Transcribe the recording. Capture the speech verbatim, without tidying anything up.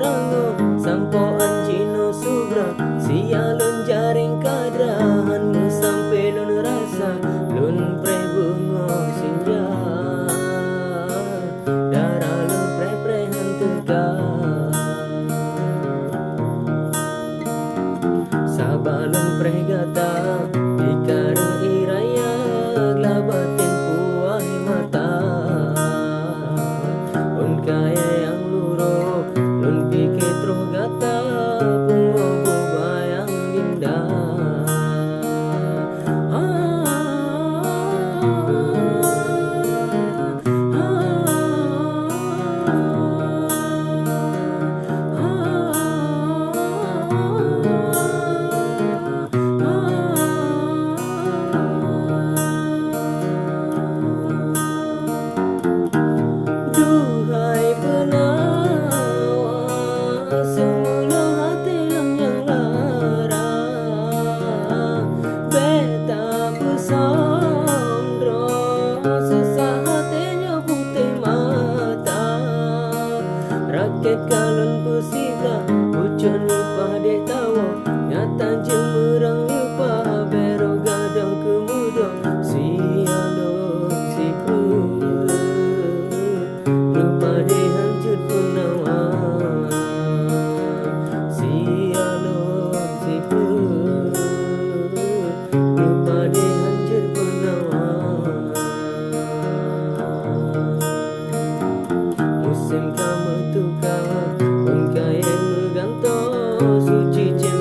Rangoh sampoe an jinoe subra, siya lôn jaréng kadra, han meusampé lôn rasa, lôn preh beungoh sinja, dara lôn preh-preh han teuka. Saba lôn preh gata, di kareueng ie raya, gleh baten puwoe mata. Ôn kayée nyang lurôh, lôn pike troh gata, pungo bubayang linda. Duhai peunawa, seumeunoe até nyang lara, bék tapeusondroe, susah até nyoe putéh mata. Rakét ka lôn peusiblah, ucon nipah deh tawoe, nyata jeuet meurang nipah, bék rot gadôh keumudoe, sialok sipeuet. Rupa deh hanjeuet peunawa, sialok sipeuet. Rupa deh hanjeuet peunawa. Musém ka meutuka, ôn kayée meugantoe, suci cit